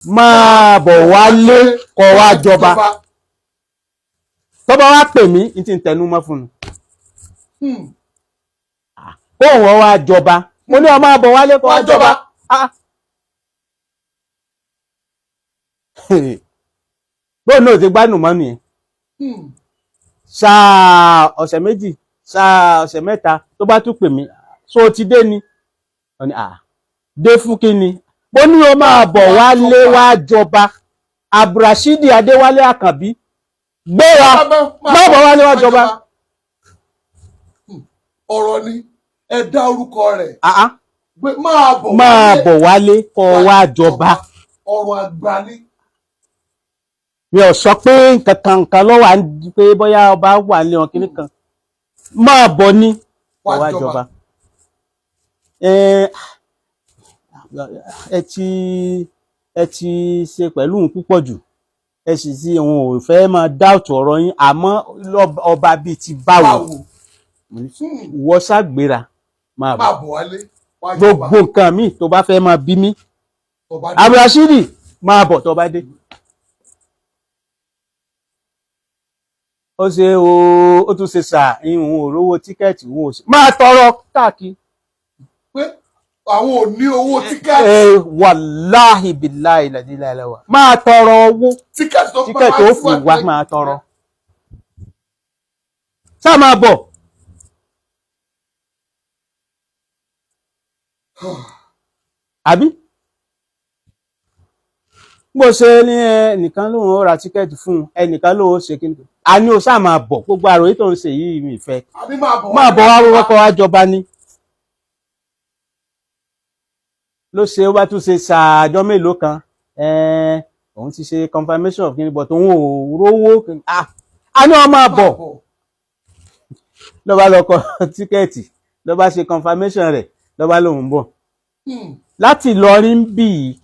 Máa bọ̀ wálé kó wá jọba. Tó bá wá pè mí, n ti ń tẹnu mọ́ fún un kó òun wá jọba. Mo ní ó máa bọ̀ wálé kó wá Wá jọba. jọba. Ah. Bóun náà ti gbádùn mọ́ nìyẹn. Ṣáà ọ̀sẹ̀ 2, ṣáà ọ̀sẹ̀ 3, tó bá tún pè mí, so ti dé ni? Ó ní à dé fún kí ni? Mo ní o máa bọ̀ wálé wá jọba. Abdulrasheed Adéwálé Àkànbí, gbéra, máa bọ̀ wálé wá jọba. Ọ̀rọ̀ ni ẹ dá orúkọ rẹ̀ Ah, ah. pé máa bọ̀ Máa wálé bọ̀ wálé kó wá jọba. Ọ̀rọ̀ àgbà ni. Mi ò sọ pé nǹkan kan nǹkan ló wà ní pé bóyá ọba wà ní wọn kìíní kan. Máa bọ̀ ní kó Wá wá jọba. jọba. Ẹ ti ṣe pẹ̀lú òun púpọ̀ jù, ẹ sì ti òun ò fẹ́ máa dáùtù ọ̀rọ̀ yín, àmọ́ ọba bíi ti báwo? Báwo? Ìwọ ṣàgbéra, máa bọ̀. Máa bọ̀ wálé wá jọba. Gbogbo nǹkan míì tó bá fẹ́ máa bí mi, Ọba dé. Abdulrasheed, máa bọ̀ tó bá dé. Ó ṣe o, ó tún ṣe sà, ìhun òrówó ticket òun ò sí, máa tọrọ káàkiri. Pé àwọn ò ní owó ticket. Ẹ wàláhì bíláì làdíláìláwà, máa tọrọ owó. Ticket tó Ticket ó fún wa, máa tọrọ, ṣáà máa bọ̀. Àbí bó ṣe ní ẹnìkan lóun ó ra ticket fún un, ẹnìkan lóun ó ṣe kí ni, a ní o ṣáà máa bọ̀. Gbogbo àròyé tó ń ṣe yìí, mi fẹ́. Àbí máa bọ̀. Máa bọ̀ wá wọ́kọ́ wá jọba ni. Ló ṣe ó bá tún ṣe ṣàjọ mélòó kan, òun ti ṣe confirmation of kí ni, but òun ò rówó. Ah, a ní wọn máa bọ̀. Ló bá lọ kọ ticket, ló bá ṣe confirmation rẹ̀, ló bá lóun ń bọ̀ láti Ìlọrin bì í.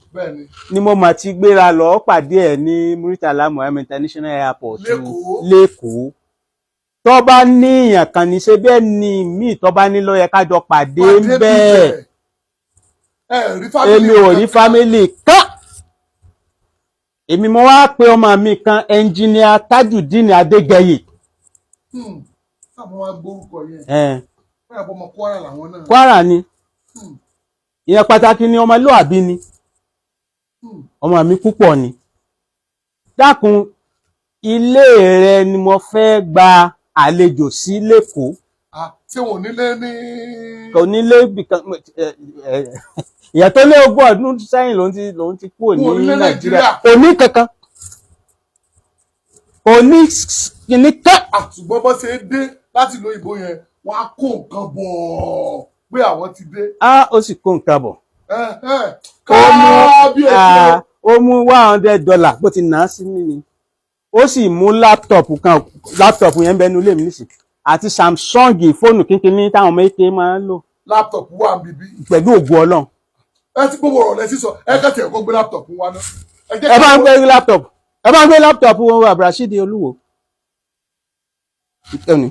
Ni mo mà ti gbéra lọ pàdé ẹ̀ ní Muritala Muhammed International Airport Lẹ́kọ̀ọ́. Lẹ́kọ̀ọ́. Tó bá ní èèyàn kan ní ṣe bẹ́ẹ̀ ni míì tó bá ní ló yẹ ká jọ pàdé Pàdé bẹ́ẹ̀. Ẹ rí family Èmi ò rí kankan. Family kan. Èmi mo wá pe ọmọ mi kan, ẹnjìníà Tajudeen Adégẹyè. Àwọn wa gbórúkọ yẹn. Ẹ̀, Wọ́n yà bọ́ ọmọ Kwara làwọn náà. Kwara ni. Ìyẹn pàtàkì ni, ọmọlúàbí ni. Ọmọ mi púpọ̀ ni. Dákun, ilé rẹ ni mo fẹ́ gba àlejò sí lẹ́kọ̀ọ́. Ah, ṣé wọn ò nílé ní. Kò nílé ibìkan. Ìyẹn tó lé 20 ọdún sẹ́yìn lòun ti kúrò ní Wọn ò nílé Nàìjíríà. Nàìjíríà. Kò ní kankan, kò ní kíní kan. Ah, ṣùgbọ́n bó ṣe dé láti ìlú òyìnbó yẹn, wọ́n á kó nǹkan bọ̀ pé àwọn ti dé. Á ó sì kó nǹkan bọ̀. Ẹ, Ó mú kábíyèsí. Ah, ó mú $100, bó ti nà á sí mi ni. Ó sì mú laptop kan, laptop yẹn ń bẹ nínú ilé mi nísìn, àti Samsung fóònù kínkínní táwọn ọmọ èké máa ń lò. Laptop wà níbí. Pẹ̀lú ògo Ọlọ́run. Ẹ ti gbogbo ọ̀rọ̀ lẹ sísọ, ẹ kàn tiẹ̀ kó gbé laptop wa náà. Ẹ jẹ́ Ẹ bá ń ká- gbé laptop, ẹ bá ń gbé laptop wọn, Abdulrasheed Olúwo ẹni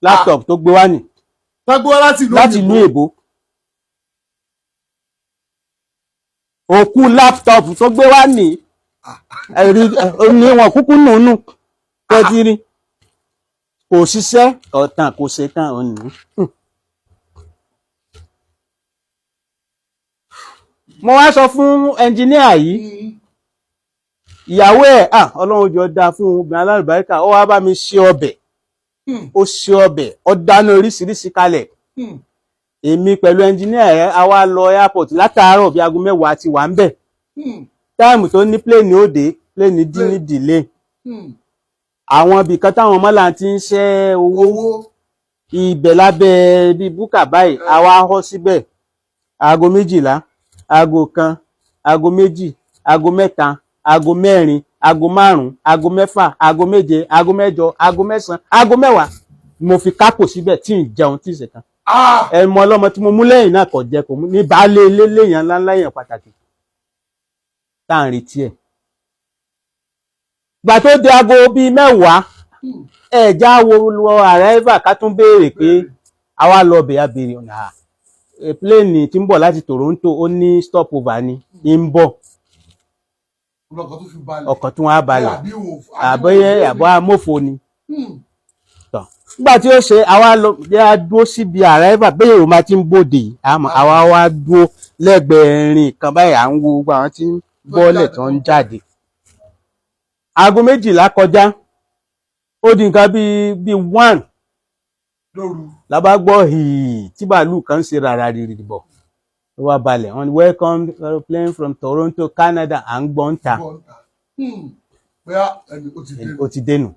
laptop tó gbé wá nì. Tágbó wá láti ìlú Láti ìlú èbó. Òkú laptop tó gbé wá nì, ẹ̀rí ní wọn kúkú nùnú tẹ́tí rí, kò ṣiṣẹ́ ọ̀tàn, kò ṣe tán òní. Mo wá sọ fún ẹnjiníà yìí, ìyàwó ẹ̀, ah, Ọlọ́run jọ dáa fún obìnrin alálùbáríkà. Ó wá bá mi ṣe ọbẹ̀. Ó ṣe ọbẹ̀, ó dáná oríṣiríṣi kalẹ̀. Èmi pẹ̀lú ẹnjiníà ẹ̀, a wá lọ airport látàárọ̀, bí aago 10 ti wà ń bẹ̀. Time tó ní plane ó dé, plane dín ní delay. Àwọn ibìkan táwọn mọ́là ti ń ṣẹ́ owó Owó. ibẹ̀ lábẹ́ bíi búkà báyìí, a wá họ́ síbẹ̀. Aago 12, aago 1, aago 2, aago 3, aago 4, aago 5, aago 6, aago 7, aago 8, aago 9, aago 10, mo fi kápò síbẹ̀ tí ń jẹun tí ń ṣèkan. Ah. Ẹmọ ọlọ́mọ tí mo mú lẹ́yìn náà kò jẹ, kò mú ní baálé ilé léèyàn ńláńlá, èèyàn pàtàkì tá à ń retí ẹ̀. Gbà tó di aago bíi 10, ẹ̀já wo lọ àrẹ́fà ká tún béèrè pé àwa lọ bẹ̀, á béèrè ọ̀nà pléènì tí ń bọ̀ láti Toronto, ó ní stopover ni ń bọ̀. Ọlọ́kàn tó fi balẹ̀. Ọkàn tí wọ́n á balẹ̀. Àbí wò. Àbọ̀yẹ àbọ̀ amófo ni. Tọ̀ nígbà tí ó ṣe, àwa lọ jẹ́ a dúró síbi àrẹ́bà bẹ́ẹ̀, èrò máa ti ń bòde, àmọ́ àwa wá dúró lẹ́gbẹ̀ẹ́ rìn kan báyìí, à ń wo gbogbo àwọn tí ń bọ́lẹ̀ tó ń jáde. Aago 12 kọjá, ó di nǹkan bíi 1 Lóru. La bá gbọ́ hìí tí bàálù kan ń ṣe ràrà rìrì bọ̀, ó wá balẹ̀. Wọ́n ní, "Welcome aeroplane from Toronto, Canada." À ń gbọ́ ń ta. Bọ́ ń ta. Bóyá ẹni ó ti dé. Ó ti dénú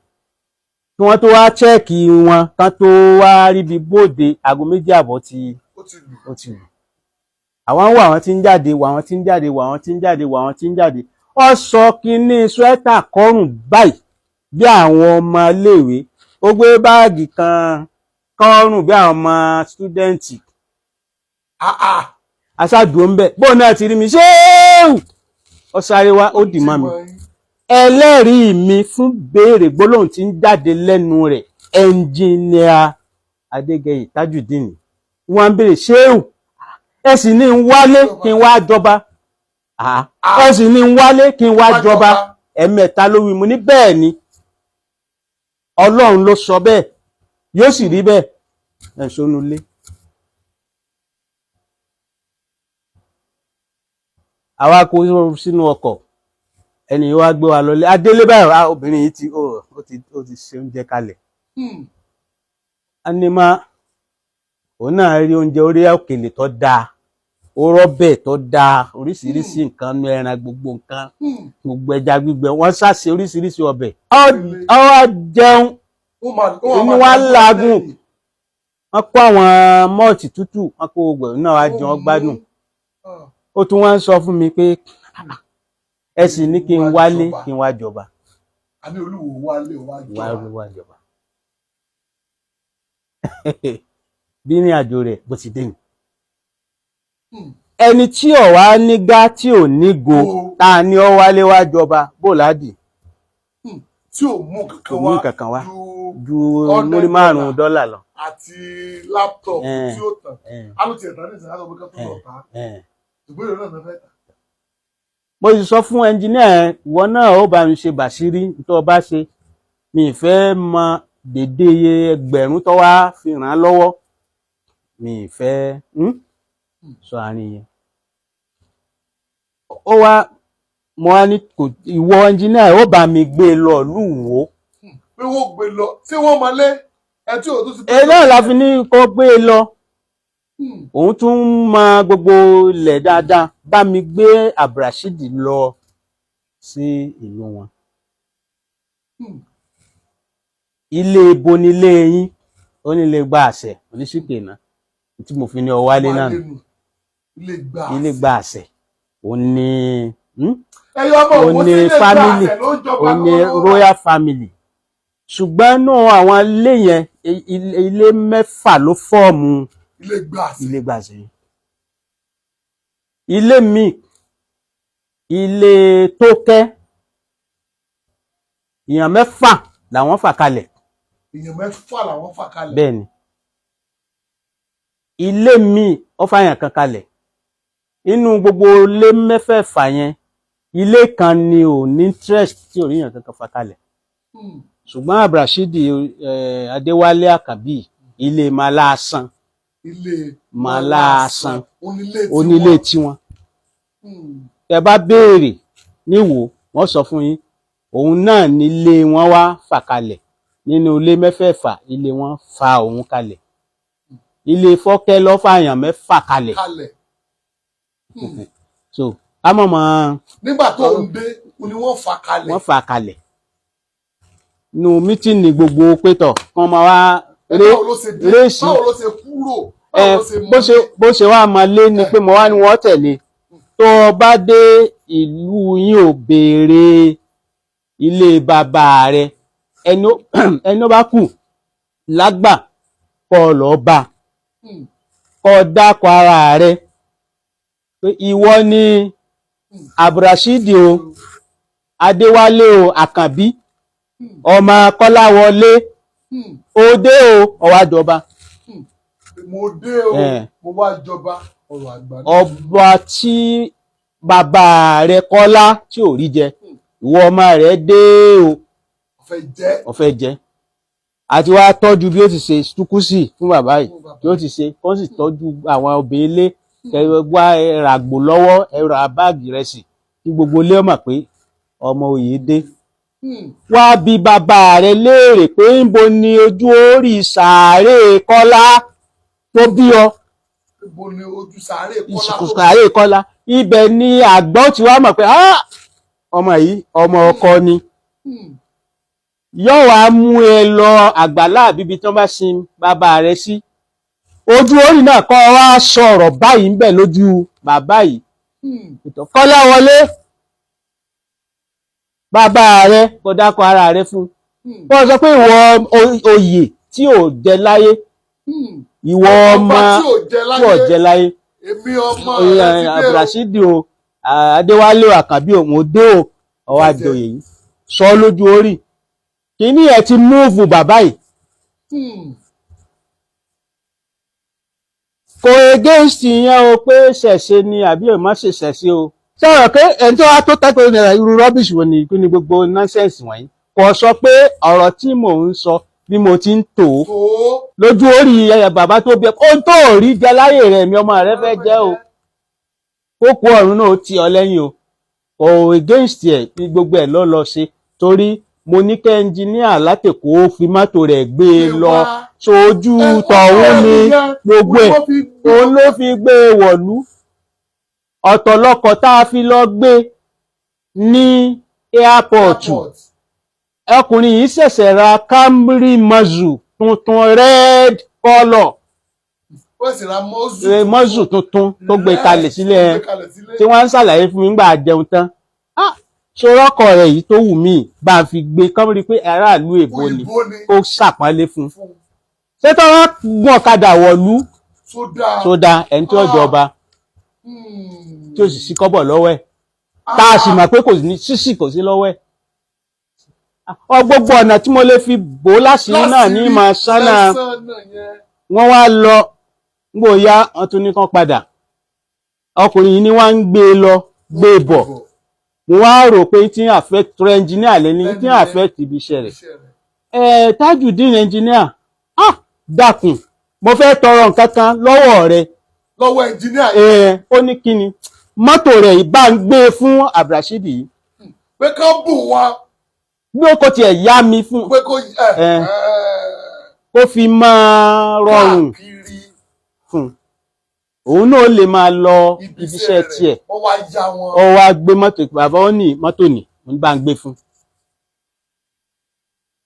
kí wọ́n tó wá check wọn kán tó wá ríbi bóde, aago 2:30 ti Ó ti lù. Ó ti lù. Àwọn ń wọ àwọn tí ń jáde, wọ àwọn tí ń jáde, wọ àwọn tí ń jáde, wọ àwọn tí ń jáde. Ó sọ kínní sweater kọrùn báyìí bí àwọn ọmọ iléèwé, ó gbé báàgì kan kọrùn bí àwọn ọmọ student. Ah ah. Aṣáàdùn ń bẹ bóun náà ti rí mi, ṣéèwù, ó sáré wá, ó dì mọ́ mi. Ẹlẹ́rìí mi fún béèrè gbólóhùn tí ń jáde lẹ́nu rẹ̀, ẹnjìníà Adégẹyè Tajudeen, wọ́n ń béèrè, "Ṣéèwù, ẹ sì ní ń wálé kí n wá jọba. Ah, ẹ sì ní ń wálé kí n wá jọba." Ẹ̀mẹ́ta ló wí. Mo ní bẹ́ẹ̀ ni, Ọlọ́run ló sọ bẹ́ẹ̀, yóò sì rí bẹ́ẹ̀. Ẹ̀ sónú lé. Àwa kó sínú ọkọ̀, ẹni wá gbé wa lọlé adélé báyìí. Ah, obìnrin yìí ti ó ti ṣe oúnjẹ kalẹ̀. Anima òun náà rí oúnjẹ orí òkèlè tó dáa, ó rọ́bẹ̀ tó dáa, oríṣiríṣi nǹkan nu ẹran, gbogbo nǹkan, gbogbo ẹja gbígbẹ, wọ́n ṣàṣe oríṣiríṣi ọbẹ̀. Ó wá jẹun, inú wa làágùn. Wọ́n kó àwọn malt tútù, wọ́n kó gbogbo ẹ̀ náà, wá jẹun, ó gbádùn. Ó tún wá ń sọ fún mi pé ẹ sì ní kí n wálé kí n wá jọba. Àní Olúwo wálé wá wá jọba. Wá jọba. Bí ní àjò rẹ̀ bó ti dé ni. Ẹni tí ò wá nígbà tí ò nígo, tá a ní ọ wálé wá jọba, bó ládì? Tí ò mú Kò kankan mú wá kankan wá ju ju hundred múrí 5 dọ́là lọ. Àti laptop tí ó tàn. Á ló tiẹ̀ tán ní ìsìn, á sọ pé ká tó lọ tà á. Ṣùgbọ́n èrò náà fẹ́ tà. Mo sì sọ fún ẹnjiníà ẹ, ìwọ náà ó bá mi ṣe bàṣírí tó o bá ṣe, mi ì fẹ́ mọ dédé iye ẹgbẹ̀rún tó wá fi ràn án lọ́wọ́, mi ì fẹ́ sọ àárín yẹn. Ó wá, mo wá ní kò, ìwọ ẹnjiníà ó bá mi gbé e lọ lúwo. Pé wọ́n gbé lọ tí wọ́n máa lé ẹ tí ò tó ti. Ẹ náà la fi ní kó gbé e lọ. Òun tún mọ gbogbo ilẹ̀ dáadáa, bá mi gbé Abdulrasheed lọ sí ìlú wọn. Ilé ibo nílé yín? Ó nílé gba àṣẹ oníṣìkè náà tí mo fi ní ọ wálé náà nù. Ilé gbà. Ilé gba àṣẹ òun ní Ẹyọ ọmọ òun òun ní sí ilé gbà family àṣẹ ló ń jọba òun ní lọ́wọ́. Royal family, ṣùgbọ́n nù àwọn ilé yẹn, ilé mẹ́fà ló form Ilé gbà àṣẹ. Ilé gba àṣẹ yẹn, ilé mi, ilé Tókẹ́, èèyàn mẹ́fà làwọn fà kalẹ̀. Èèyàn mẹ́fà làwọn fà kalẹ̀. Bẹ́ẹ̀ ni, ilé mi ó fàyàn kan kalẹ̀. Inú gbogbo ilé mẹ́fẹ̀ẹ̀fà yẹn, ilé kan ni ò ní interest tí ò ríyàn kankan fà kalẹ̀. Ṣùgbọ́n Abdulrasheed Adéwálé Àkànbí, ilé Maláàsán. Ilé Màláàsán. Onílé tiwọn. Onílé tiwọn. Tẹ bá béèrè níwò, wọ́n sọ fún yín, òun náà nílé wọn wá fà kalẹ̀ nínú ilé mẹ́fẹ̀ẹ̀fà. Ilé wọn fa òun kalẹ̀, ilé Fọ́kẹ́ ló fàyàn mẹ́fà kalẹ̀. Kalẹ̀. So ká mọ̀ mọ́. Nígbà tó ń dé ni wọ́n fà kalẹ̀. Wọ́n fà kalẹ̀ nínú meeting gbogbo pétọ̀ kán máa wá Ẹ báwo ló ṣe dé? Réèsì. Báwo ló ṣe kúrò? Ẹ Báwo ló ṣe bó ṣe wá máa lé ni pé mo wá ní wọ́n tẹ̀lé. Tó o bá dé ìlú yín, ò béèrè ilé bàbá rẹ, ẹni ó bá kù lágbà kọ́ ọ lọ́ọ́ bá kọ́ ọ dákọ̀ ara rẹ pé ìwọ ni Abdulrasheed o, Adéwálé o, Àkànbí, ọmọ Kọ́láwọlé. Òde o, ọwá jọba. Mo dé o. Mo wá jọba, ọ̀rọ̀ àgbà ni. Ọba tí bàbá rẹ̀ Kọ́lá tí ò rí jẹ. Ìwọ ọmọ rẹ̀ dé o. Ọ̀fẹ́ jẹ́. Ó fẹ́ jẹ. Àti wá tọ́jú bí ó ti ṣe túkúsì fún bàbá yìí, Fún bàbá. bí ó ti ṣe kó sì tọ́jú àwọn obìnrin ilé, kẹ wá ràgbò lọ́wọ́, ẹ ra báàgì rẹ̀ sí kí gbogbo ilé mọ̀ pé ọmọ òye dé. Wá bi bàbá rẹ̀ léèrè pé ńbo ni ojú orí sàárè Kọ́lá tó bí ọ. Ibo ni ojú sàárè Kọ́lá tó? Sàárè Kọ́lá, ibẹ̀ ni àgbọ̀ tí wàá mọ̀ pé, "Ah, ọmọ yìí, ọmọ ọkọ ni." Yóò wá mú ẹ lọ àgbàlá àbíbi tí wọ́n bá sin bàbá rẹ̀ sí, ojú orí náà kọ́ wá sọ̀rọ̀ báyìí ń bẹ̀ lójú bàbá yìí. Kọ́lá wọlé, bàbá rẹ̀ kò dákọ̀ ara rẹ̀ fún. Wọ́n sọ pé ìwọ oyè tí ò jẹ láyé, ìwọ ọmọ Ọba tí ò jẹ tí ò láyé. jẹ láyé. Èmi ọmọ rẹ ti dé o. Abdulrasheed o, Adéwálé o, Àkànbí òun ò dé o, ọwọ́ àjọyè yìí sọ lójú orí kìíní ẹ ti múùfù bàbá yìí. Kò against ìyẹn o pé ṣẹ̀ṣe ni àbí ò má ṣe ṣẹ̀ṣe o. Sọ̀rọ̀ pé ẹni tó wá tó tẹ́kọ̀ọ́ ní irú rubbish wo ni, kí ni gbogbo nonsense wọ̀nyí? Kò sọ pé ọ̀rọ̀ tí mò ń sọ bí mo ti ń tò ó Tó. lójú orí ẹyẹ bàbá tó bí ẹ, ohun tó rí jẹ láyé rẹ̀ mi ọmọ rẹ fẹ́ jẹ́ o, kókó ọ̀run náà ó ti ọ lẹ́yìn o. Kò against ẹ̀ ní gbogbo ẹ̀ lọ́ lọ ṣe, torí mo ní kẹ́ ẹnjìníà látẹ̀kọ́ ó fi mọ́tò rẹ̀ gbé e lọ sójú tọ̀hún ní gbogbo ẹ̀, òun ló fi gbé e wọ̀lú. Ọ̀tọ̀lọkọ̀ tá a fi lọ gbé ní airport. Ọkùnrin yìí ṣẹ̀ṣẹ̀ ra Camry Mazzu tuntun, red colour. Wọ́n sì ra mọ́zù. Mazzu tuntun tó gbé kalẹ̀ sílẹ̀, Tó gbé kalẹ̀ sílẹ̀. tí wọ́n ń ṣàlàyé fún mi nígbà jẹun tán. Ah, ṣòrọ́kọ̀ rẹ̀ yìí tó wù mí bá a fi gbé kọ́mọ́rí pé aráàlú èbó ni, Òyìnbó ni. kó ṣàpọ́nlé fún un. Fún. Ṣé tó wọ́n gún ọ̀kadà wọ̀lú? Sódà. Tó dáa, ẹni tí ó jọba tí ó sì sí kọ́bọ̀ lọ́wọ́ ẹ̀, tá a sì mọ̀ pé kò ní sísì, kò sí lọ́wọ́ ẹ̀. Ọ gbogbo ọ̀nà tí mo lè fi bò ó láṣìírí náà ní máa sánà. Wọ́n wá lọ gbòòyà, wọ́n tún ní kán padà. Ọkùnrin yìí ni wọ́n ń gbé e lọ gbé e bọ̀. Mo wá rò pé tí ń affect tó engineer lẹ́ni tí ń affect ibi iṣẹ́ rẹ̀. Ẹ̀ Tajudeen engineer, ah, dákun, mo fẹ́ tọrọ nǹkan kan lọ́wọ́ rẹ. Lọ́wọ́ ẹnjìníà. Ẹ̀ ó ní kíni? Mọ́tò rẹ̀ yìí bá ń gbé e fún Abdulrasheed yìí. Pé kán bù wọn. Bí ó kò tiẹ̀ yá mi fún Pé kó ẹ kó fi máa rọrùn káàkiri fún òun náà lè máa lọ ibiṣẹ́ tiẹ̀. Ó wá yá wọn. Ó wá gbé mọ́tò, bàbá ó ní mọ́tò ní òun bá ń gbé fún,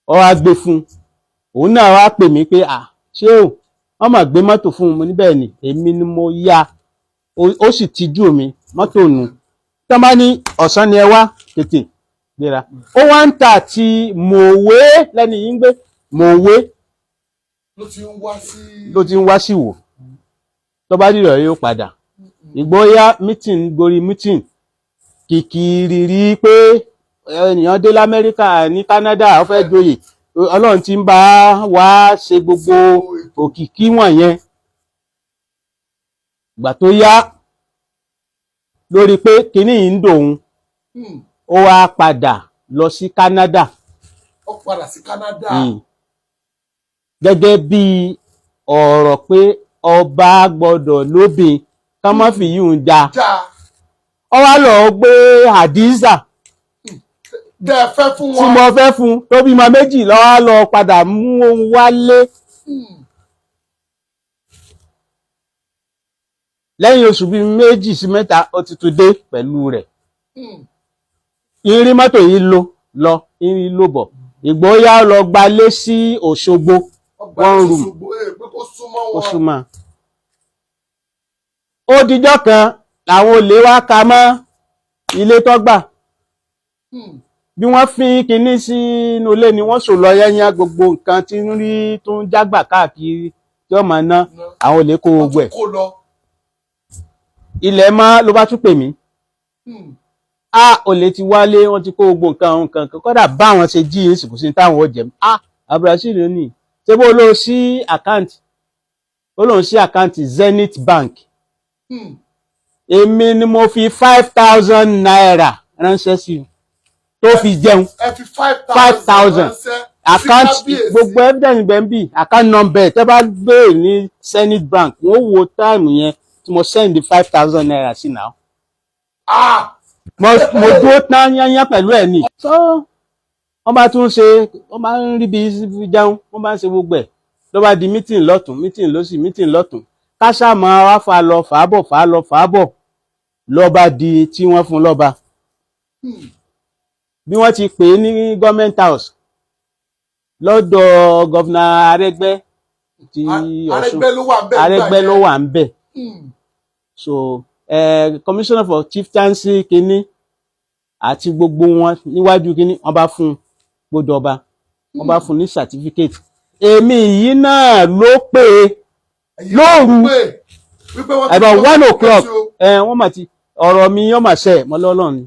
ó wá gbé fún òun náà, wá pè mí pé, à ṣé o, wọ́n máa gbé mọ́tò fún un. Mo ní bẹ́ẹ̀ ni, èmi ni mo yá, ó sì tijú mi mọ́tò nù tọ́ bá ní ọ̀sán ni ẹ wá tètè gbéra. Ó wá ń tà tí mòwe lẹ́ni yìí ń gbé mòwe. Ló ti ń wá sí. Ló ti ń wá sí wò, tó bá dìrọ̀ yóò padà. Ìgbóyà meeting gorí meeting, kìkì rírí pé ènìyàn dé lamẹ́ríkà, ní Canada, ó fẹ́ joyè. Ọlọ́run ti ń bá wa ṣe gbogbo òkìkí wọ̀nyẹn. Ìgbà tó yá, lórí pé kinní yìí ń dòun, ó wá padà lọ sí Canada. Ó padà sí Canada. Gẹ́gẹ́ bí ọ̀rọ̀ pé ọba gbọ́dọ̀ lóbìn ká má fi yíùn já. Já. Ó wá lọ gbé Hadiza Tẹ́ ẹ fẹ́ fún tí wọn. mo fẹ́ fún tó bímọ méjì lọ́wọ́, lọ padà mú ohun wálé. Lẹ́yìn oṣù bíi 2 sí 3, ó ti tún dé pẹ̀lú rẹ̀. Irin mọ́tò yìí ló lọ, irin ló bọ̀. Ìgbóyà lọ gbalé sí Òṣogbo. Ọgbà One room. Òṣogbo, pé kó súnmọ́ Ó wọn. súnmọ́. Ó dijọ́ kan làwọn olè wá ka mọ́ ilé tó gbà. Bí wọ́n fín kinní sínú ilé ni wọ́n sò lọ yẹ́nyẹ́, gbogbo nǹkan tí ń rí tó ń jágbà káàkiri tí ó máa ná, àwọn olè kó Wọ́n gbogbo tún ẹ̀. kó lọ. Ilẹ̀ mọ́ ló bá tún pè mí. A olè ti wálé, wọ́n ti kó gbogbo nǹkan àwọn nǹkan kan, kódà báwọn ṣe jí èsì kò sí ní táwọn ò jẹ. A Abdulrasheed ní ṣé bó ló sí àkáǹtì? Ó lóun sí àkáǹtì Zenith Bank. Èmi ni mo fi ₦5,000 ránṣẹ́ sí i. tó fi jẹun. Ẹ fi 5,000 5,000. ránṣẹ́ sí Account kábíyèsí. Gbogbo evidence bẹ́ẹ̀ ń bì, account number tẹ́ bá béèrè ní Zenith Bank, wọ́n wo time yẹn tí mo send ₦5,000 sí náà. Ah! Mo dúró tán yányán pẹ̀lú ẹ̀ ní. So wọ́n bá tún ṣe, wọ́n bá ń ríbi jẹun, wọ́n bá ń ṣe gbogbo ẹ̀, ló bá di meeting lọ́tún, meeting lọ́sì, meeting lọ́tún, káṣá máa wá fa lọ fà á bọ̀, fà á lọ fà á bọ̀, ló bá di tí wọ́n fún lọ́ba. Bí wọ́n ti pè é ní government house lọ́dọ̀ governor Arẹ́gbẹ́ ti Ọ̀ṣun. Arẹ́gbẹ́ ló wà ń bẹ̀ nígbà Arẹ́gbẹ́ ló yẹn. Wà ń bẹ̀. So commissioner for chieftaincy kínní àti gbogbo wọn níwájú kínní, wọ́n bá fún un gbódọba, wọ́n bá fún un ní certificate. Èmi yìí náà ló pè é Ẹ̀yin lóru. pé wípé wọ́n ti About fún 1 o'clock. o. Ẹ wọ́n mà ti ọ̀rọ̀ mi yọ́ mà ṣe mọ́ lọ́lọ́run ni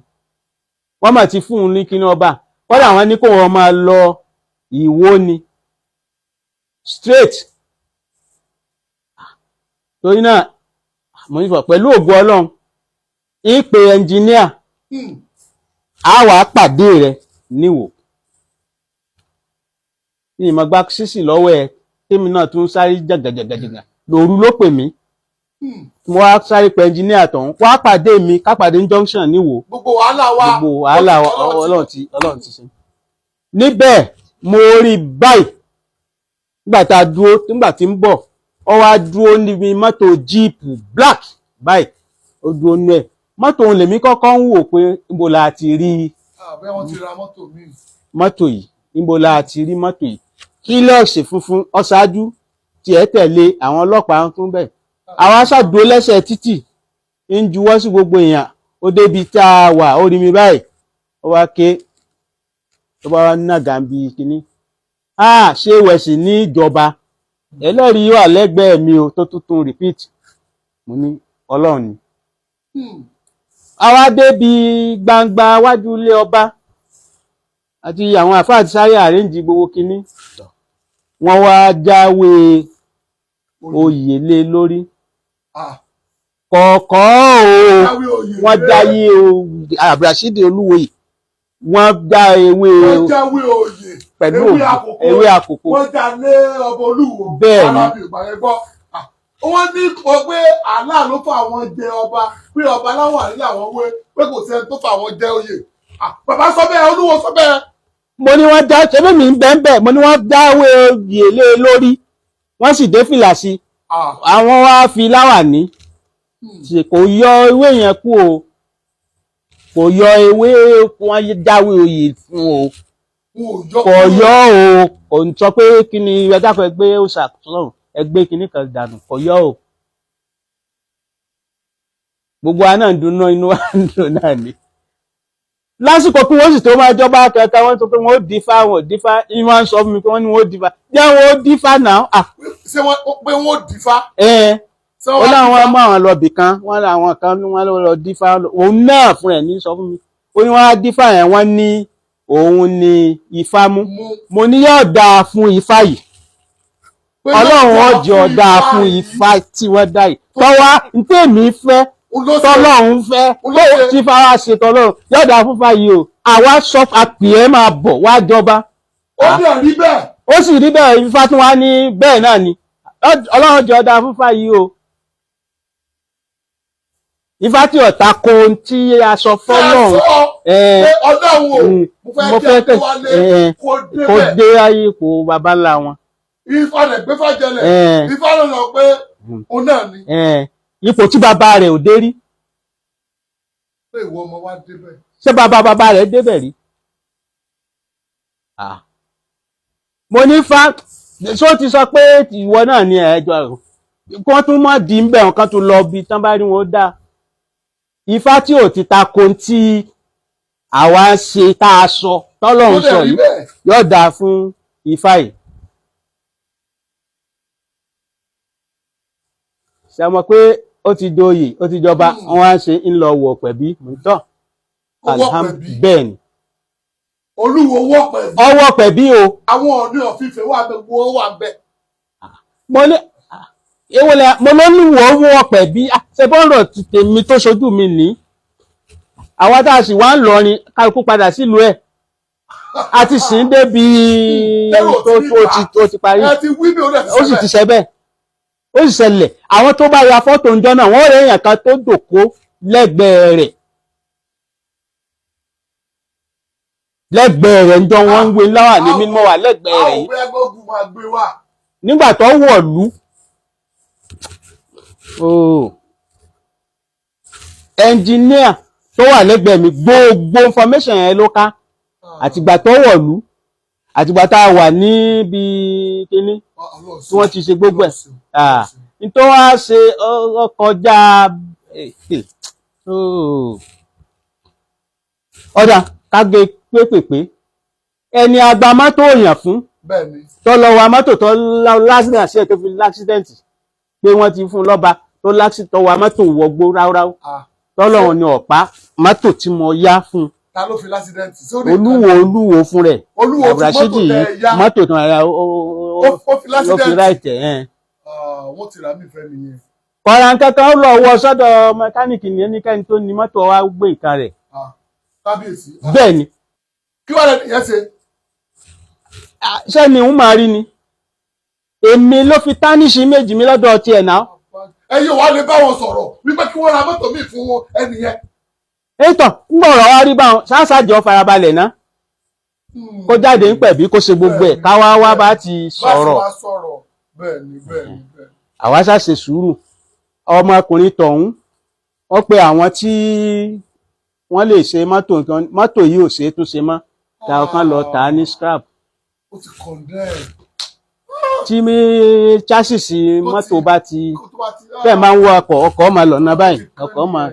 wọ́n mà ti fún un ní kíní ọba. Kọ́dà wọ́n ní kó wọ́n máa lọ Ìwó ni straight. Torí náà mo ní fọ pẹ̀lú ògo Ọlọ́run, ìpè ẹnjìníà á wàá pàdé rẹ níwò ní ìmọ̀ gba sísì lọ́wọ́ ẹ. Tèmi náà tún sáré jàgàjàgàjàgà lòru ló pè mí. Mo wá sáré pé ẹnjìníà tọ̀hún wá pàdé mi, ká pàdé ní junction níwò. Gbogbo wàhálà wa. Gbogbo wàhálà wa, Ọlọ́run ti ṣe níbẹ̀. Mo rí báyìí nígbà tá a dúró, nígbà tí ń bọ̀, ó wá dúró níbi mọ́tò jíìpù black báyìí, ó dúró nú ẹ̀. Mọ́tò òun lèmi kọ́kọ́ ń wò pé níbo la ti rí Bẹ́ẹ̀ wọ́n ti ra mọ́tò míì. mọ́tò yìí, níbo la ti rí mọ́tò yìí? Hilux funfun ọ̀ṣáájú tiẹ̀ tẹ̀lé, àwọn ọlọ́pàá ń tún bẹ̀. Àwọn aṣáàdúró lẹ́sẹ̀ títì ń juwọ́ sí gbogbo èèyàn. Ó débi tá a wà, ó rí mi báyìí, ó wá ké, tó bá wá nàgà ń bi kínní, ah, ṣé wẹ̀sì ní ìjọba ẹlẹ́rìí wà lẹ́gbẹ̀ẹ́ mi o, tó tuntun repeat. Mo ní Ọlọ́run ni. Àwa débi gbangba wájú ilé ọba àti àwọn àfáà ti sáré arrange gbogbo kínní, wọ́n wá jáwé oyè lé lórí. Ah, kọ̀ọ̀kọ́ o. Jáwé oyè Wọ́n lé. dáyé o, Abdulrasheed Olúwoyè, wọ́n dá ewé Wọ́n jáwé oyè. Pẹ̀lú ewé ògùn, àkókò. Ewé àkókò. Wọ́n já lé ọba Olúwo. Bẹ́ẹ̀ ni. Alábì ìgbà yẹn gbọ́. Ah, wọ́n ní kọ pé Allah ló fà wọ́n jẹ ọba, pé ọba láwọn àrílẹ̀ àwọn wé, pé kò sẹ́ni tó fà wọ́n jẹ oyè. Ah, bàbá sọ bẹ́ẹ̀, Olúwo sọ bẹ́ẹ̀. Mo ní wọ́n dá ṣebí mi ń bẹ́ẹ̀ bẹ́ẹ̀, mo ní wọ́n dáwé oyè lé lórí, wọ́n sì dé fìlà sí. Ah, Àwọn wá fi láwàní ṣe, kò yọ ewé yẹn kú o, kò yọ ewé wọ́n jáwé oyè fún o. Wọn ò yọ Kò yọ o, kò ń sọ pé kí ni ẹdáko ẹgbẹ́ òòṣà sọ̀rọ̀ ẹgbẹ́ kìíní kan dànù, kò yọ o. Gbogbo wa náà ń dunnú, inú wa ń dùn náà ni lásìkò kí wọ́n sì tó máa jọba kẹta. Wọ́n sọ pé wọ́n ó dífá, wọ́n ò dífá. Ní wọ́n sọ fún mi pé wọ́n ní wọ́n ó dífá, jẹ́ wọ́n ó dífá náà. Ah. Ṣé wọ́n pé wọ́n ò dífá? Ẹ̀ Ṣé ó wọ́n wá láwọn dífá? mú àwọn lọ bì kan, wọ́n láwọn kan wọ́n lọ dífá. Òun náà fún ẹ̀ ní sọ fún mi, ó ní wọ́n á dífá yẹn, wọ́n ní òun ní ifá mú. Mú. Mo ní yóò dáa fún ifá yìí. Pé Ọlọ́run yóò ọjọ́ dáa fún yìí. Ifá tí wọ́n dá yìí tọ́wá ntẹ́mi fẹ́ Olóṣèlú. tọ́lọ́run fẹ́ Olóṣèlú. tí fara ṣe tọ́lọ́run yóò dáa fún ifá yìí o. Àwa sọ àpè ẹ máa bọ̀ wá jọba. Ó ní ẹ̀rí bẹ́ẹ̀. Ó sì rí bẹ́ẹ̀. Ifá tún wá ní bẹ́ẹ̀ náà ni Ọlọ́run jọ dáa fún ifá yìí o, ifá tí ọ̀tá ko ohun tí a sọ fọ́lọ́run. Sọ ẹ pé Ọlọ́run o, mo mo fẹ́ fẹ́ kí kẹ́ Adéwálé kó kó débẹ̀. Dé ayé ipò baba ńlá wọn. Ifá rẹ̀ gbé fàjẹlẹ̀. Ifá ló lọ pé òun náà ni. Ipò tí bàbá rẹ̀ ò dé rí. Pé ìwọ ọmọ wa débẹ̀. Ṣé bàbá bàbá rẹ̀ débẹ̀ rí? Ah. Mo ní fa ṣó ti sọ pé ìwọ náà ni ẹjọ́ kí wọ́n tún mọ̀ dì ń bẹ̀ wọn kan tún lọ bí tán bá rí wọn ó dá ifá tí ò ti ta ko tí àwa ń ṣe tá a sọ tọ́lọ́run Ó dẹ̀ sọ rí yìí bẹ́ẹ̀. Yóò dáa fún ifá yìí. Ṣe mọ̀ pé ó ti doyè, ó ti jọba, wọn á ṣe ń lọ wọ̀ pẹ̀bí tọ́. Ó wọ̀ pẹ̀bí. Bẹ́ẹ̀ ni. Olúwo wọ̀ pẹ̀bí. Ọwọ́ pẹ̀bí o. Àwọn Ọọ̀ni of Ifẹ̀ wà bẹ́ẹ̀, wọ́n wà bẹ́ẹ̀. Mo ní èwo lẹ mo ló ní wọ́ wọ́ pẹ̀bí. Ṣe bọ́ọ̀rọ̀ ti tèmi tó ṣojú mi ní àwa tá a sì wá ń lọrin, kálukú padà sílùú ẹ̀. A ti sìn débi Tẹ́rù ò tó ti tó rí ti tó ti parí. Ẹ ti wí bí ó dẹ̀ ti Ó sì ti ṣẹlẹ̀. ṣe bẹ́ẹ̀, ó sì ṣẹlẹ̀. Àwọn tó bá ya fọ́tò ńjọ́ náà, wọ́n rẹ̀ èèyàn kan tó jòkó lẹ́gbẹ̀ẹ́ rẹ̀, lẹ́gbẹ̀ẹ́ rẹ̀ ńjọ́ wọ́n ń wé láwà ní mímọ́ wà lẹ́gbẹ̀ẹ́ rẹ̀ Àwọn yìí. òwe ẹgbẹ́ máa gbé wá. Nígbà tó wọ̀lú, ooo, ẹnjìníà tó wà lẹ́gbẹ̀ẹ́ mi, gbogbo information yẹn ló ká, àtìgbà tó wọ̀lú, àtìgbà tá a wà níbi kíní tí wọ́n ti ṣe gbogbo ẹ̀. Nítorí wá ṣe ó kọjá. Ọ̀dà kágé pépèpé, ẹni agba mọ́tò èèyàn fún tó lọ wa mọ́tò tó lásìdẹ̀ntì sí ẹ̀ tó fi l'accident, pé wọ́n ti fún lọ́ba tó l'accident, tó wa mọ́tò wọgbó ráúráú, tọ́lọ́run ni ọ̀pá mọ́tò tí mo yá fún. Ta ló fi l'accident? Olúwo, olúwo fún rẹ̀. Olúwo fi mọ́tò Abdulrasheed tẹ yìí yá. Mọ́tò tó ra Ó fi ló fi l'accident. ráìtẹ̀ ẹ̀. Wọ́n ti rà mí fẹ́ nìyẹn. Kọ́ra kankan, ó lọ wọ sọ́dọ̀ mẹkáníìkì ní ẹnikẹ́ni tó ní mọ́tò wa gbé nǹkan rẹ̀. Kábíyèsí. Bẹ́ẹ̀ ni. Kí wàá lẹ́nu yẹn ṣe? Ṣé ni ń máa rí ni èmi ló fi tánìṣì méjì mi lọ́dọ̀ tiẹ̀ náà. Ẹ̀yin wàá lè bá wọn sọ̀rọ̀ wípé kí wọ́n ra mọ́tò míì fún wọn ẹnì yẹn. Ètò ń gbọ̀rọ̀ wá rí báwọn ṣáṣájọ́ farabalẹ̀ ná, kó jáde ń pẹ̀bí, kó ṣe gbogbo ẹ̀, káwá wá bá ti sọ̀rọ̀. Bá ti wá sọ̀rọ̀, bẹ́ẹ̀ ni, bẹ́ẹ̀ ni, bẹ́ẹ̀ ni. Àwa ṣàṣe sùúrù. Ọmọkùnrin tọ̀hún, wọ́n pe àwọn tí wọ́n lè ṣe mọ́tò nǹkan, mọ́tò yìí ò ṣe é tún ṣe mọ́, ta ọ̀kan lọ tà á ní scrap. Ó ti condemn. Tí chassis mọ́tò bá ti Kó tó bá ti tẹ́ ẹ̀ máa ń wọ ọkọ̀, ọkọ̀ máa lọ́nà báyìí, ọkọ̀ máa.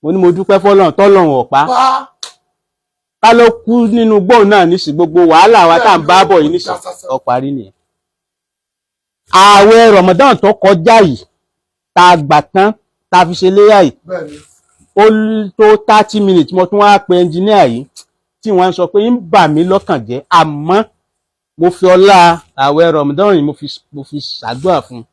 Mo ní mo dúpẹ́ fọ́lọ́run tọ́lọ́run ọ̀pá Pa ká ló kú nínú gbóhùn náà nísì, gbogbo wàhálà wa tá à ń bá bọ̀ yìí nísì, ó parí nìyẹn. Ààwẹ̀ Ramadan tó kọjá yìí tá a gbà tán, tá a fi ṣe léyà yìí, bẹ́ẹ̀ ni. Ó tó 30 minutes, mo tún wá pe ẹnjìníà yìí tí wọ́n sọ pé ń bà mí lọ́kàn jẹ́, àmọ́ mo fi ọlá ààwẹ̀ Ramadan yìí, mo fi ṣàdúrà fún un,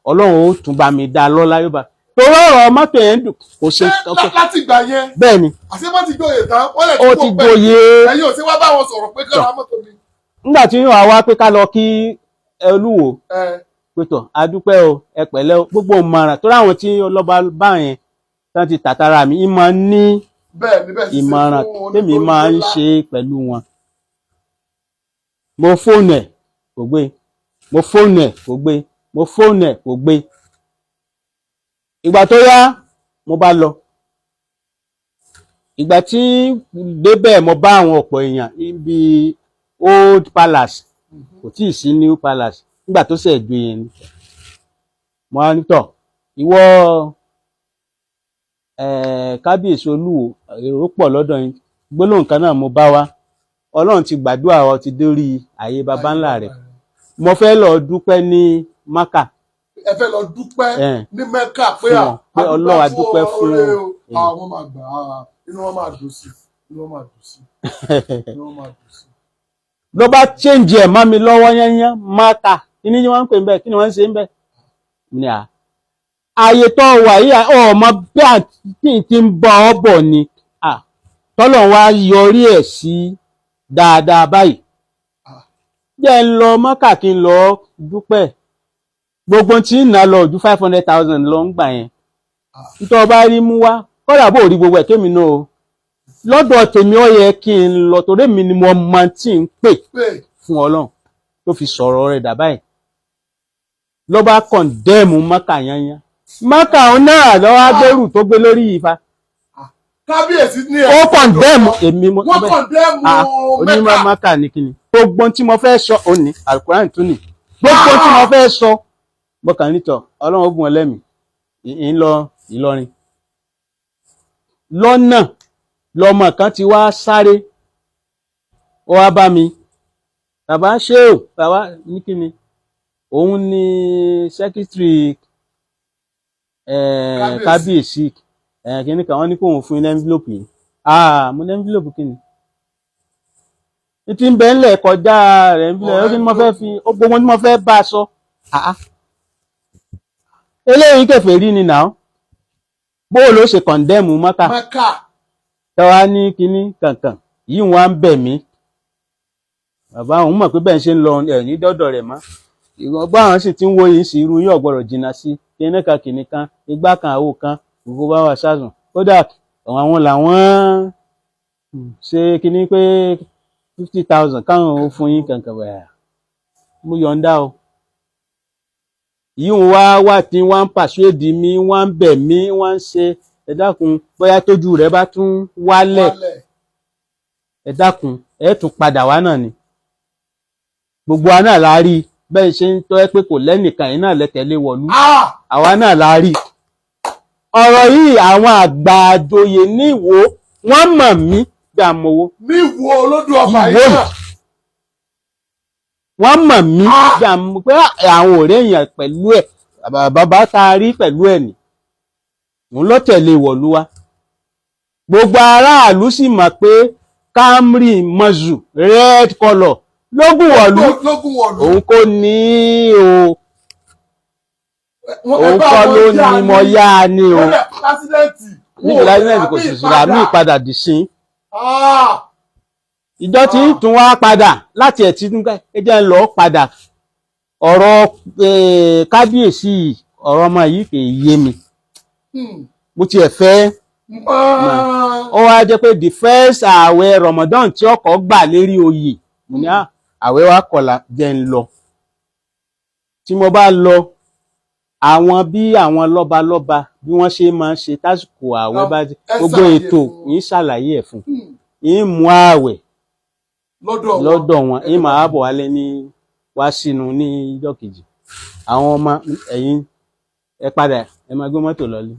Ọlọ́run ó tún bá mi dá lọ́lá, yóò bá torí ọ̀rọ̀ mọ́tò yẹn dùn kò ṣe. Ṣé láti ìgbà yẹn? Bẹ́ẹ̀ ni. Àṣé wọ́n ti joyè tán wọ́n lè Ó ti joyè. Ẹ̀yin ò sí wá bá wọn sọ̀rọ̀ pé kí wọ́n ra mọ́tò mi? Nígbà tí wọ́n wá pé ká lọ kí Olúwo Ẹ pé tọ̀, adúpẹ́ o, ẹ pẹ̀lẹ́ o, gbogbo ìmọ̀ràn tó ráwọn tí ọlọ́ba bá yẹn tán ti tàtàrà mi ìmọ̀ ní Bẹ́ẹ̀ ni, bẹ́ẹ̀ sì ṣe ìmọ̀ràn fún tèmi máa ń onítorí ṣe pẹ̀lú wọn. Mo fóònù ẹ̀, kò gbé. Mo fóònù ẹ̀, kò gbé. Mo fóònù ẹ̀, kò gbé. Ìgbà tó yá, mo bá lọ. Ìgbà tí débẹ̀, mo bá àwọn ọ̀pọ̀ èèyàn níbi old palace, kò tíì sí new palace nígbà tó ṣẹ̀ gbé yẹn ni. Mo á ní tọ̀, ìwọ kábíyèsí olúwo, èrò pọ̀ lọ́dọ̀ yín, gbólóhùn kan náà mo bá wá. Ọlọ́run ti gbàdúrà ọ, ti dórí ààyè baba ńlá rẹ̀. Mo fẹ́ lọ dúpẹ́ ní Maka. Ẹ fẹ́ lọ dúpẹ́ ní Mẹ́kà pé Fún wọn, pé Ọlọ́run a dúpẹ́ fún oore o. ẹ. Àwọn máa gbà á, inú wọn máa dùn sí, inú wọn máa dùn sí, inú wọn máa dùn sí. Ló bá change ẹ̀ mọ́ mi lọ́wọ́ yányán. Maka, kí ni wọ́n ń pè ń bẹ̀? Kí ni wọ́n ń ṣe ń bẹ̀ ní à ààyè tó wà yìí? Ọmọ bí àti tí ń bọ̀ ọ́ bọ̀ ni tọ́lọ̀ wá yọrí ẹ̀ sí dáadáa báyìí. Jẹ́ ń lọ Mọ́kà kí n lọ dúpẹ́. Gbogbo tí ń ná lọ ojú 500,000 lọ ń gbà yẹn. Nítorí ọba rí mú wá, kọ́dà bó rí gbogbo ẹ̀ kémi náà o, lọ́dọ̀ tèmi ó yẹ kí n lọ, torí èmi ni mo mọ tí ń pè pé fún Ọlọ́run tó fi sọ̀rọ̀ rẹ̀ dà báyìí. Ló bá condemn Mọ́kà yányán. Mọ́kà òun náà lọ́wọ́ agbẹ́rù tó gbé lórí ìfa. Kábíyèsí ní Ó condemn èmi mo Wọ́n condemn onímọ̀ Mẹ́kà. Mọ́kà ní kíni. Gbogbo tí mo fẹ́ sọ òní, Alukuran tún ní gbogbo tí mo fẹ́ sọ. Mo kàn nítọ̀, Ọlọ́run ó bùn ọ lẹ́mìí. Ń lọ Ìlọrin lọ́nà, lọmọ kan ti wá sáré, ó wá bá mi, bàbá ṣé o, bàbá ní kíni. Òun ni secretary Kábíyèsí. Kábíyèsí kíní kan, wọ́n ní kóun fún ní envelope yìí. Mo ní envelope kíni ní tí ń bẹ ńlẹ̀ kọjá rẹ̀ envelope. Ó ní mo fẹ́ fi ó gbogbo tí mo fẹ́ bá a sọ. Eléyìí kèfèrí ni náà, bó ló ṣe condemn Mọ́kà? Mẹ́kà. Tọ́wá ní kinní kankan yìí, wọ́n á ń bẹ̀ mí, bàbá òun mọ̀ pé bẹ́ẹ̀ ṣe ń lọ ẹ̀ ní dọ́dọ̀ rẹ̀ mọ́. Ìwọ̀n báwọn sì ti ń wo yìí sí, irú yóò gbọ́dọ̀ jìnnà sí kinní kan kinní kan, igbá kan, àwo kan, gbogbo bá wà sásùn. Kódà àwọn làwọn ṣe kinní pé 50,000 káwọn ò fún yín kankan bẹ́ẹ̀. Mo yọ̀ǹda o. Yìí ń wá wá tí wọ́n ń pàṣẹ́dì mi, wọ́n ń bẹ̀ mí, wọ́n ń ṣe, ẹ dákun, bóyá tójú rẹ̀ bá tún wálẹ̀, Wálẹ̀. Ẹ dákun, ẹ tún padà wá náà ni. Gbogbo wa náà la rí bẹ́ẹ̀ ṣe ń tọ́ ẹ pé kò lẹ́nìkan yìí náà lẹ́tẹ̀lé wọ̀lú. Ah! Àwa náà la rí ọ̀rọ̀ yìí. Àwọn àgbà àjòyè ní Ìwó, wọ́n mọ̀ mí bí amowó. Ní Ìwó olódò ọba Ìwó. yìí náà. Wọ́n mọ̀ mí Ah! bí amowó pé àwọn ọ̀rẹ́ èèyàn pẹ̀lú ẹ̀, bàbá tá a rí pẹ̀lú ẹ̀ nì, òun ló tẹ̀lé wọ̀lú wa. Gbogbo aráàlú sì mọ̀ pé Camry mọ̀zù red colour lógún wọ̀lú. Lógún wọ̀lú. Òun kò ní o. Òun kọ́ ló ní, mo yá a ní o. Accident. Níbi accident kò sì sùrà mí padà dì sí. Ìjọ tí ń tún wá padà láti ẹ̀ tí ẹ jẹ́ ń lọ padà. Ọ̀rọ̀ kábíyèsí yìí, ọ̀rọ̀ ọmọ yìí kì í yé mi. Mo tiẹ̀ fẹ́ ó wá jẹ́ pé the first ààwẹ̀ Ramadan tí ọkọ̀ gbà lérí oyè, mo ní, "Ah, ààwẹ̀ wa kọ̀la, jẹ́ ń lọ." Tí mo bá lọ, àwọn bí àwọn lọ́balọ́ba bí wọ́n ṣe máa ń ṣe tásìkò ààwẹ̀ bá dé, Ẹ gbogbo ṣàlàyé ètò fún. yín, ṣàlàyé ẹ̀ fún yín, mú ààwẹ̀ lọ́dọ̀ wọn. Lọ́dọ̀ wọn yín, máa bọ̀ wálé ní wá sínú ní ìjọ́ kejì. Àwọn ọmọ, ẹ̀yin ẹ padà, ẹ máa gbé mọ́tò lọlé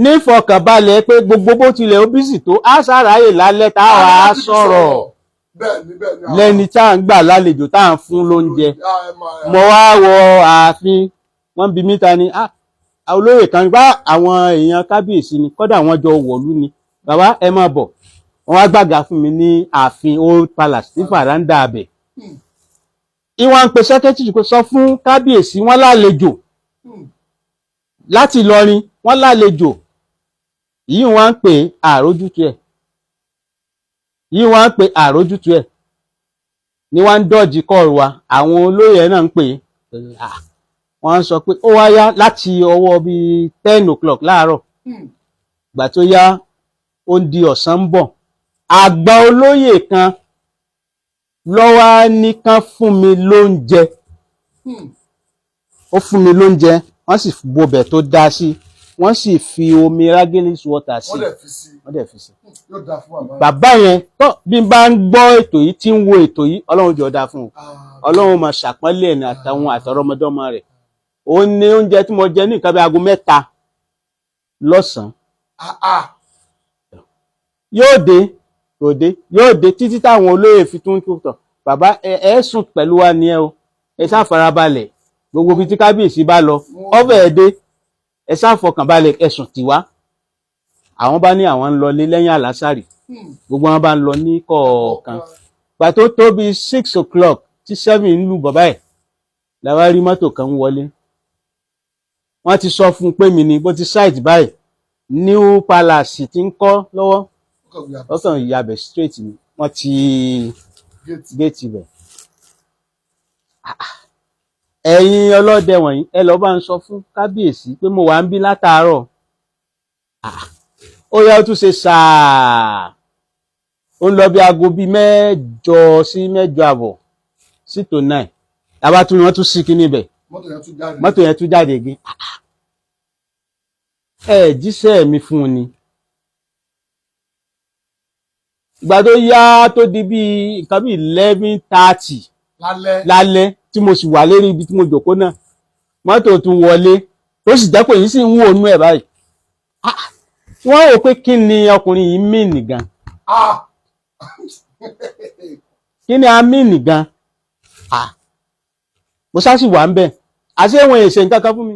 nífọkànbalẹ̀ pé gbogbo bó tilẹ̀ ó busy tó, á ṣàráyè lálẹ́ tá a wà á sọ̀rọ̀. Bẹ́ẹ̀ni, bẹ́ẹ̀ni. Lẹ́ni tá à ń gbà lálejò, tá à ń fún lóúnjẹ. Ah, ẹ máa- Mo wá wọ ààfin, wọ́n bi mí ta ni. Ah, olóyè kan bá àwọn èèyàn kábíyèsí ni, kódà wọ́n jọ wọ̀lú ni. Bàbá, ẹ máa bọ̀. Wọ́n wá gbàgà fún mi ní ààfin Old Palace ní faranda abẹ. Ìwọ̀n ń pe secretary kó sọ fún kábíyèsí, wọ́n lálejò láti Ìlọrin, wọ́n lálejò yìí. Wọ́n ń pè àrójútu ẹ̀ yìí, wọ́n ń pè àrójútu ẹ̀ ní wọ́n ń dọ́jì kọ́ọ̀rù wa. Àwọn olóyè náà ń pè é, wọ́n ń sọ pé ó wá yá láti ọwọ́ bíi 10 o'clock láàárọ̀. Gbà tó yá, ó ń di ọ̀sán ń bọ̀, àgbà olóyè kan lọ́wọ́ ní kán fún mi lóúnjẹ. Ó fún mi lóúnjẹ, wọ́n sì bobẹ̀ tó dá sí, wọ́n sì fi omi Ragelis water sí. Wọ́n dẹ̀ fi sí. Wọ́n dẹ̀ fi sí. Yóò dáa fún bàbá yẹn. Bàbá yẹn tó bí n bá ń gbọ́ ètò yìí, tí ń wo ètò yìí, Ọlọ́run jọ̀ọ́ dáa fún un. Ọlọ́run máa ṣàpọ́nlé ẹ̀ ní àtàwọn àtọ̀rọmọdọ́mọ rẹ̀. Ó ní oúnjẹ tí mo jẹ ní nǹkan bí aago 3 lọ́sàn-án. Ah, ah. Yóò dé, kò dé, yóò dé títí táwọn olóyè fi tún tó tọ̀. Bàbá, ẹ ẹ sùn pẹ̀lú wa ni ẹ o, ẹ ṣáà farabalẹ̀. Gbogbo ibi tí kábíyèsí bá lọ, ọbẹ̀ ẹ dé, ẹ ṣáà fọkànbalẹ̀, ẹ sùn tiwa. Àwọn bá ní àwọn ń lọlé lẹ́yìn àlásàrì. Gbogbo wọn bá ń lọ ní kọ̀ọ̀kan. Gbà tó tó bí 6 o'clock tí 7 ń lù bàbá ẹ̀, làwa rí mọ́tò kan ń wọlé. Wọ́n ti sọ fún un pé mi ni bó ti site báyìí, New Palace ti ń kọ́ lọ́wọ́. Ó kàn yabẹ̀ straight ni, wọ́n ti géètì bẹ̀. Ẹ̀yin ọlọ́dẹ wọ̀nyí, ẹ lọ́ọ́ bá ń sọ fún kábíyèsí pé mo wà ń bí látàárọ̀. Ó yá, ó tún ṣe sáà, ó ń lọ bí aago bíi 8 sí 8:30 sí to 9, tàbá tún ni wọ́n tún sí kíní ibẹ̀. Mọ́tò yẹn tún jáde. Mọ́tò yẹn tún jáde gé. Ẹ jíṣẹ́ mi fún un ni. Ìgbà tó yá, tó di bíi nǹkan bíi 11:30 lálẹ́. Lálẹ́ tí mo sì wà lérí ibi tí mo jòkó náà, mọ́tò tún wọlé, tó sì jẹ́ pé yìí sì ń wò nú ẹ̀ báyìí. Ah, wọ́n rò pé kí ni ọkùnrin yìí mìn gan? Ah! Kí ni a mìn gan? Ah, mo ṣáà sì wà ń bẹ̀, àṣé wọn èsè nǹkan kan fún mi.